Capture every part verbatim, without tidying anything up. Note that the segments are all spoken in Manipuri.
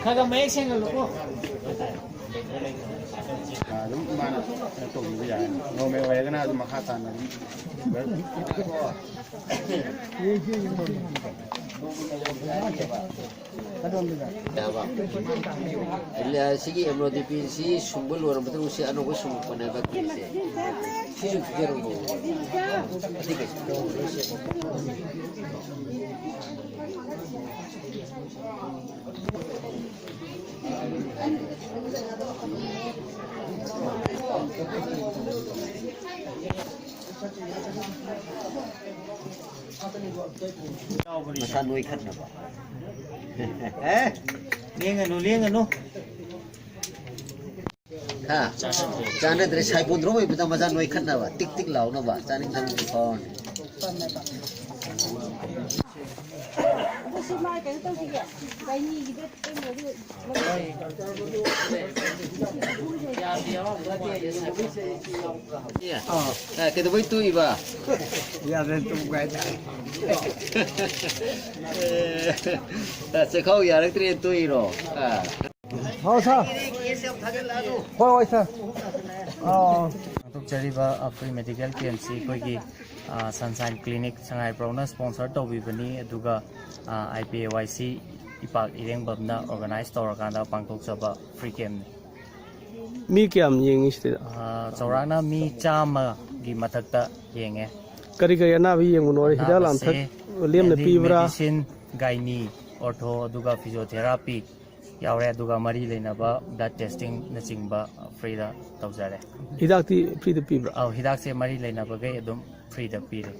ꯑꯗꯣ ꯃꯌꯦꯛ ꯁꯦꯡꯍꯜꯂꯨꯀꯣ꯫ ꯑꯗꯨꯝ ꯏꯃꯥꯅ ꯀꯩꯅꯣ ꯇꯧꯕꯤꯕ ꯌꯥꯏ꯫ ꯅꯣꯔꯃꯦꯜ ꯑꯣꯏꯔꯒꯅ ꯑꯗꯨꯝ ꯃꯈꯥ ꯇꯥꯅ ꯑꯗꯨꯝ ꯁꯤꯒꯤ ꯑꯦꯝꯕ꯭ꯔꯣꯏꯗꯔꯤꯁꯤ ꯁꯨꯡꯕ ꯂꯣꯏꯔ ꯃꯇꯨꯡ ꯁꯤ ꯑꯅꯧꯕ ꯁꯨꯡꯉꯛꯄꯅꯦꯕ ꯀꯦꯛꯁꯦ꯫ ꯁꯤꯁꯨ ꯄꯤꯖꯔꯝꯃꯣ꯫ ꯑꯇꯩ ꯀꯩꯁꯨ ꯃꯁꯥ ꯅꯣꯏꯈꯠꯅꯕ꯫ ꯑꯦ? ꯂꯦꯡꯒꯅꯨ, ꯂꯦꯡꯒꯅꯨ꯫ ꯍꯥ? ꯆꯥꯟꯅꯗ꯭ꯔꯦ, ꯁꯥꯏꯕꯣꯟꯗ꯭ꯔꯣꯝ ꯑꯣꯏꯕꯗ ꯃꯁꯥ ꯅꯣꯏꯈꯠꯅꯕ, ꯇꯤꯛ ꯇꯤꯛ ꯂꯥꯎꯅꯕ, ꯆꯥꯅꯤꯡ ꯊꯛꯅꯤꯡꯕ ꯐꯥꯎꯔꯅꯤ꯫ ꯑꯗꯣ ꯁꯤ ꯃꯥ ꯀꯩꯅꯣ ꯇꯧꯁꯤꯒꯦ? ꯒꯥꯏꯅꯤꯒꯤꯗ ꯀꯩꯅꯣꯗꯨ ꯑꯦ, ꯀꯩꯗꯧꯕꯩ ꯇꯣꯛꯏꯕ? ꯌꯥꯗ꯭ꯔꯦ, ꯇꯨꯝꯒꯥꯏ ꯇꯥꯔꯦ꯫ ꯑꯦ, ꯆꯦꯈꯥꯎ ꯌꯥꯔꯛꯇ꯭ꯔꯦꯅ ꯇꯣꯛꯏꯔꯣ? ꯑꯥ꯫ ꯍꯥꯎ, ꯁꯥꯔ꯫ ꯍꯣꯏ, ꯍꯣꯏ, ꯁꯥꯔ꯫ ꯑꯥ꯫ ꯄꯥꯡꯊꯣꯛꯆꯔꯤꯕ, ꯑ, free medical camp ꯁꯤ ꯑꯩꯈꯣꯏꯒꯤ, ꯑ, Sunshine Clinic ꯁꯉꯥꯏ ꯄ꯭ꯔꯧꯅ sponsor ꯇꯧꯕꯤꯕꯅꯤ, ꯑꯗꯨꯒ, ꯑ, I P A Y C ꯏꯄꯥꯛ ꯏꯔꯦꯡꯕꯝꯅ organize ꯇꯧꯔꯀꯥꯟꯗ ꯄꯥꯡꯊꯣꯛꯆꯕ free camp ꯅꯤ꯫ ꯃꯤ ꯀꯌꯥꯝ ꯌꯦꯡꯉꯤ ꯁꯤꯗ? ꯑ, ꯆꯥꯎꯔꯥꯛꯅ ꯃꯤ ꯆꯥꯝꯃꯒꯤ ꯃꯊꯛꯇ ꯌꯦꯡꯉꯦ꯫ ꯀꯔꯤ ꯀꯔꯤ ꯑꯅꯥꯕ ꯌꯦꯡꯕꯅꯣ? ꯍꯤꯗꯥꯛ ꯑꯅꯥꯕꯁꯦ ꯂꯥꯡꯊꯛ ꯂꯦꯝꯅ mainly ꯄꯤꯕ꯭ꯔꯥ? Medicine, gynae, ortho, ꯑꯗꯨꯒ physiotherapy ꯌꯥꯎꯔꯦ, ꯑꯗꯨꯒ ꯃꯔꯤ ꯂꯩꯅꯕ blood testing ꯅꯆꯤꯡꯕ free ꯗ ꯇꯧꯖꯔꯦ꯫ ꯍꯤꯗꯥꯛꯇꯤ free ꯗ ꯄꯤꯕ꯭ꯔꯥ? ꯑꯧ, ꯍꯤꯗꯥꯛꯁꯦ ꯃꯔꯤ ꯂꯩꯅꯕꯈꯩ ꯑꯗꯨꯝ free ꯗ ꯄꯤꯔꯦ꯫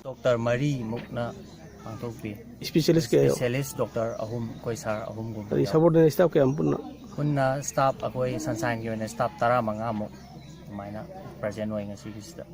Doctor ꯃꯔꯤꯃꯨꯛꯅ ꯄꯥꯡꯊꯣꯛꯄꯤ꯫ Specialist ꯀꯌꯥ ꯌꯥꯎ-? Specialist doctor ꯑꯍꯨꯝ, ꯑꯩꯈꯣꯏ sir ꯑꯍꯨꯝꯒꯨꯝꯕ ꯑꯗꯩ ꯌꯥꯎ-, subordinate staff ꯀꯌꯥꯝ ꯄꯨꯟꯅ? ꯄꯨꯟꯅ staff ꯑꯩꯈꯣꯏ Sunshine ꯒꯤ ꯑꯣꯏꯅ staff ꯇꯔꯥꯃꯉꯥꯃꯨꯛ ꯑꯗꯨꯃꯥꯏꯅ present ꯑꯣꯏ ꯉꯁꯤꯒꯤꯁꯤꯗ꯫